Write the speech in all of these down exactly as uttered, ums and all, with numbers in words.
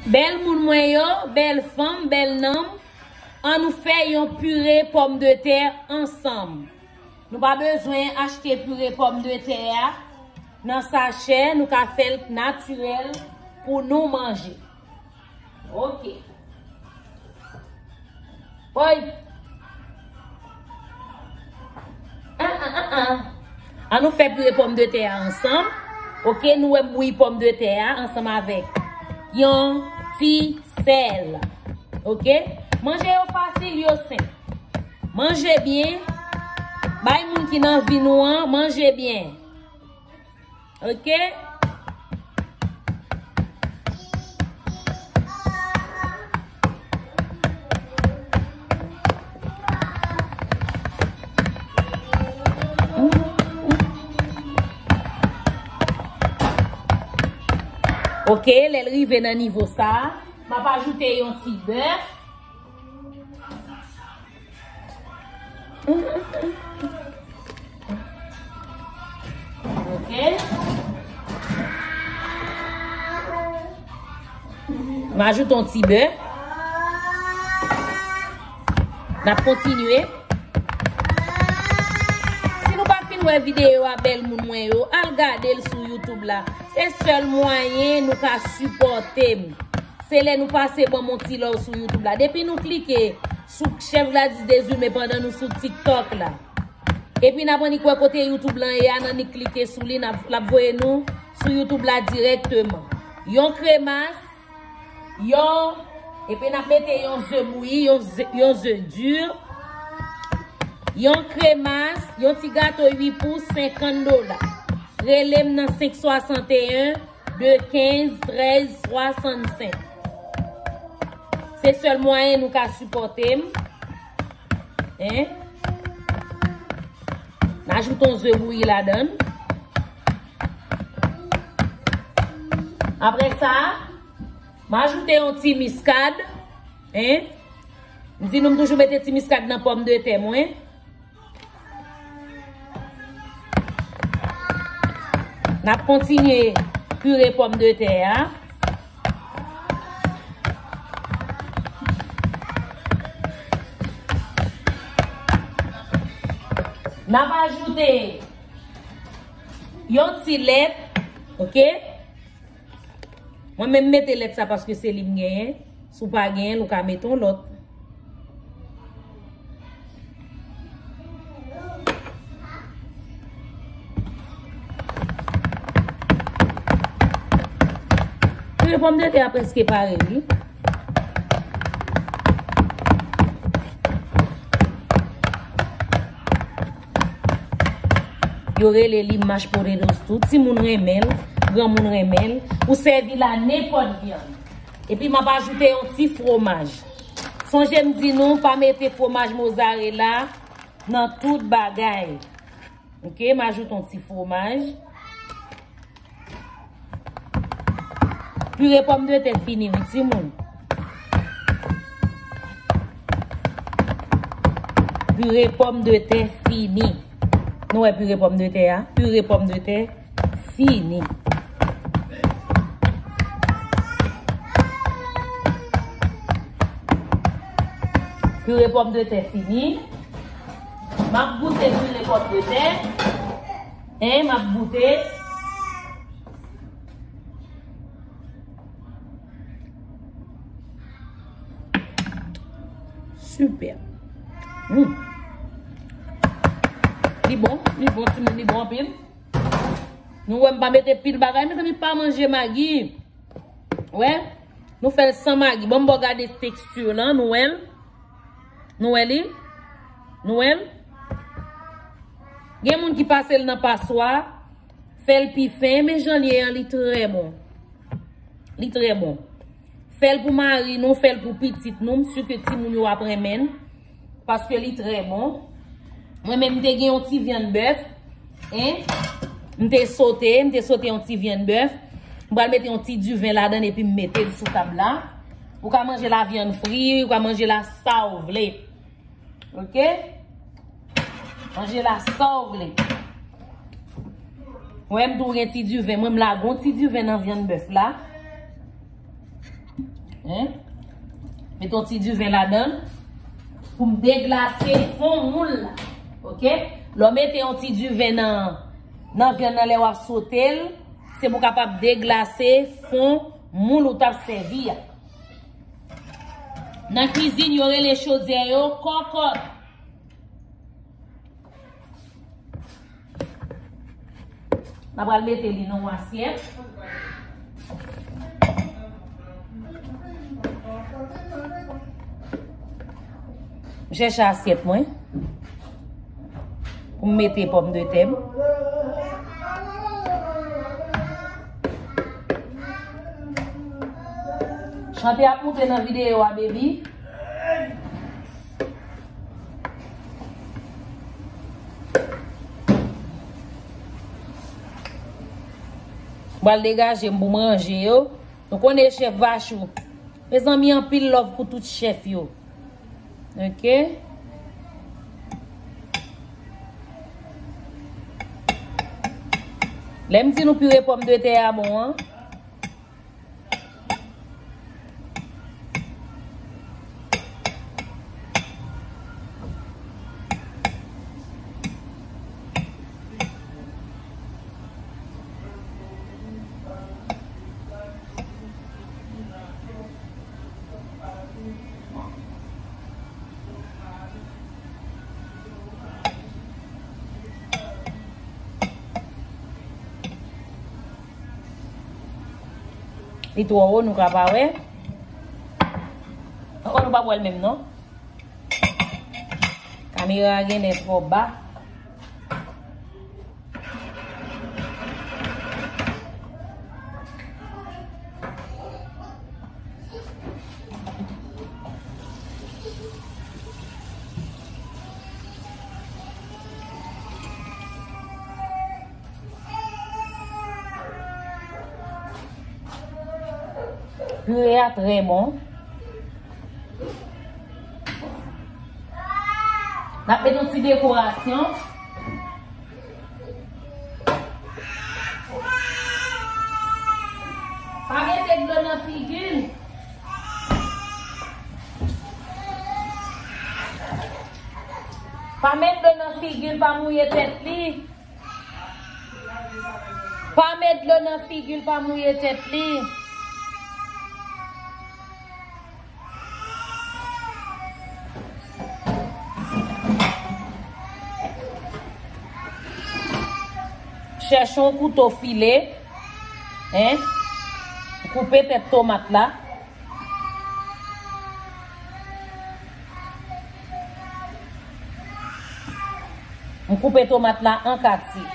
Bèl moun mwen yo, bèl fanm, bèl nanm, ann nou fè yon pire pòmdetè ansanm. Nou pa bezwen achte pire pòmdetè a nan sachè, nou ka fè l natirèl pou nou manje. Ok. Oy! An, an, an, an. An nou fè pire pòmdetè a ansanm. Ok, nou wè m bouyi pòmdetè a ansanm avèk yon ti sèl. Ok? Manje yo fasil, yo senp. Manje byen. Bay moun ki nan vi nou an, manje byen. Ok? Ok, lè l rive nan nivo sa a, m ap ajoute yon ti bè. Ok. M ajoute yon ti bè. N ap kontinye. Si nou pa fin wè videyo a, bèl moun mwen yo, al gade l sou YouTube la. Se sèl mwayen nou ka sipòte m. Se lè nou pase ban m yon ti love sou YouTube la. Depi nou klike sou Chef Gladys Désumé pandan nou sou TikTok la. Epi n ap annik wè kote YouTube lan ye a, n annik klike sou li, n ap, l ap voye nou sou YouTube la dirèkteman. Yon kremas, yon, epi n ap mete yon ze bouyi, yon ze, yon ze di. Yon kremas, yon ti gato uit pou senkant dola. Rele m nan senk swasanteyen, de kenz, trèz, swasannsenk. Se sèl mwayen nou ka sipòte m. Hein? N ajoute yon ze bouyi ladan l. Apre sa, m ajoute yon ti miskad. Hein? M di nou m toujou mete ti miskad nan pòmdetè mwen. N ap kontinye pire pòmdetè a. N ap ajoute yon ti lèt, ok? Mwen menm mete lèt sa paske se li m genyen. Si w pa genyen l, ou ka mete yon lòt. Pire pòmdetè a prèske pare, wi. Yo rele li mashed potatoes tou. Timoun renmen l, granmoun renmen l. Ou sèvi l a nenpòt vyann. Epi m ap ajoute yon ti fwomaj. Sonje m di nou pa mete fwomaj mozarela nan tout bagay. Ok, m ajoute yon ti fwomaj. Pire pòmdetè fini, wi, timoun. Pire pòmdetè fini. Nou wè pire pòmdetè a? Pire pòmdetè fini. Pire pòmdetè fini. M ap goute pire pòmdetè. Hein, m ap goute. Super. Hmm. Li bon, li bon, timoun, li bon anpil. Nou wè m pa mete pil bagay, mezanmi, pa manje magi. Wè, nou fè l san magi. Ban m ba w gade teksti lan, nou wè l? Nou wè li? Nou wè l? Gen moun ki pase l nan paswa, fè l pi fen, men jan l ye an, li trè bon. Li trè bon. Fè l pou mari nou, fè l pou pitit nou, m si ke timoun yo ap renmen l. Paske li trè bon. Mwen menm, m te gen yon ti vyann bèf. Hein? M te sote, m te sote yon ti vyann bèf. M pral mete yon ti diven ladan l epi m mete l sou tab la. Ou ka manje la vyann fri, ou ka manje la sa ou vle. Ok? Manje la sa ou vle. Ou wè m tou gen ti diven. Mwen, m lage yon ti diven nan vyann bèf la. Hein? Mete yon ti diven ladan l pou m deglase fon moul la. Oke? Lè w mete yon ti diven nan, nan vyann nan lè w ap sote l, se pou w kapab deglase fon moul ou t ap sèvi a. Nan kizin, yo rele chodyè yo kòkòt. N a pral mete li nan yon asyèt. M chèche asyèt mwen pou m mete pòmdetè m. Chante ap moute nan videyo a, baby. M pral degaje m pou m ranje yo. Nou konnen chèf Vachou. Mezanmi, anpil love pou tout chèf yo. Oke. Lè m di nou pire pòmdetè a bon an. Li twò wo, nou ka pa wè. Ankò nou pa wè l menm non. Kamera a genlè twò ba. Pire a trè bon. N ap met yon ti dekorasyon. Pa mete dlo nan figi l. Pa met dlo nan figi l, pa mouye tèt li. Pa met dlo nan figi l, pa mouye tèt li. Chèche yon kouto file, en, koupe tèt tomat la. M koupe tomat la an katye.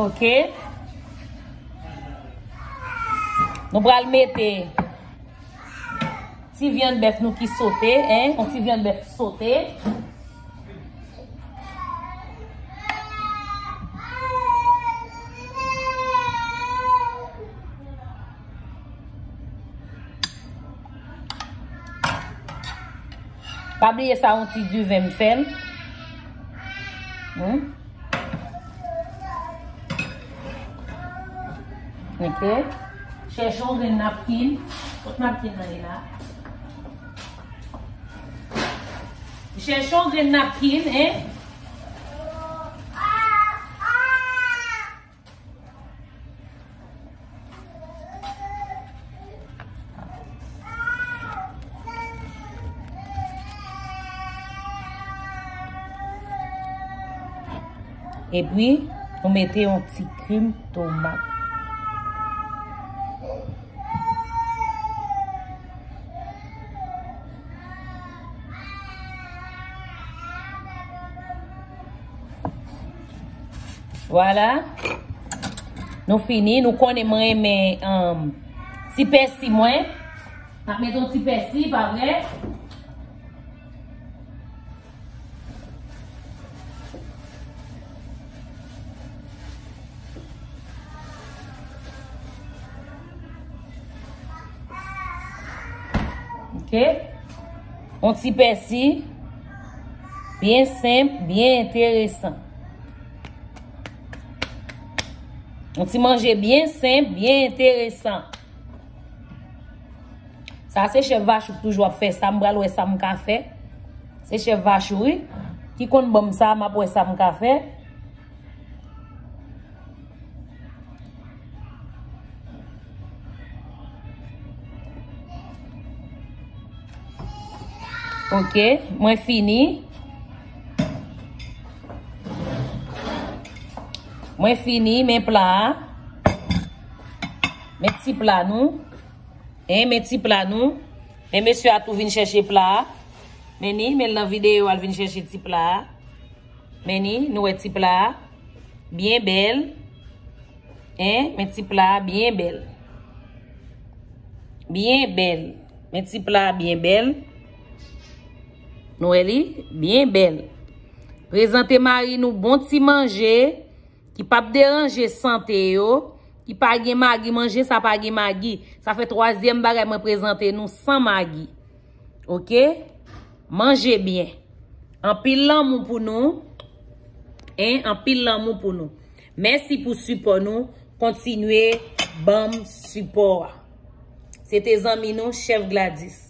Ok. Nou pral mete ti vyann bèf nou ki sote, en, yon ti vyann bèf sote. Pa bliye sa, yon ti diven m fè l. Hmm? Ok. Chèche yon grenn napkin. Kot napkin nan ye la? Chèche yon grenn napkin, en. Epi, nou mete yon ti krim tomat. Vwala. Nou fini. Nou konnen mwen renmen um, ti pèsi mwen. M ap mete yon ti pèsi, pa vre? Ok. Yon ti pèsi. Byen senp, byen enteresan. Yon ti manje byen senp, byen enteresan. Sa se chèf Vachou k toujou ap fè sa. M pral wè sa m ka fè. Se chèf Vachou, wi. Ki konn ban m sa, m ap wè sa m ka fè. Ok, mwen fini. Mwen fini, men pla a. Men ti pla nou. Hein, men ti pla nou. Men mesye a tou vin chèche pla a. Men ni, men l nan videyo al vin chèche ti pla a. Men ni, nou wè ti pla a. Byen bèl. Hein, men ti pla a byen bèl. Byen bèl. Men ti pla a byen bèl. Nou wè li? Byen bèl. Prezante mari nou bon ti manje ki p ap deranje sante yo, ki pa gen magi, manje sa pa gen magi. Sa fè twazyèm bagay mwen prezante nou san magi. Ok? Manje byen. Anpil lanmou pou nou. Hein, anpil lanmou pou nou. Mèsi pou sipò nou. Kontinye ban m sipò a. Se te zanmi nou, Chèf Gladys.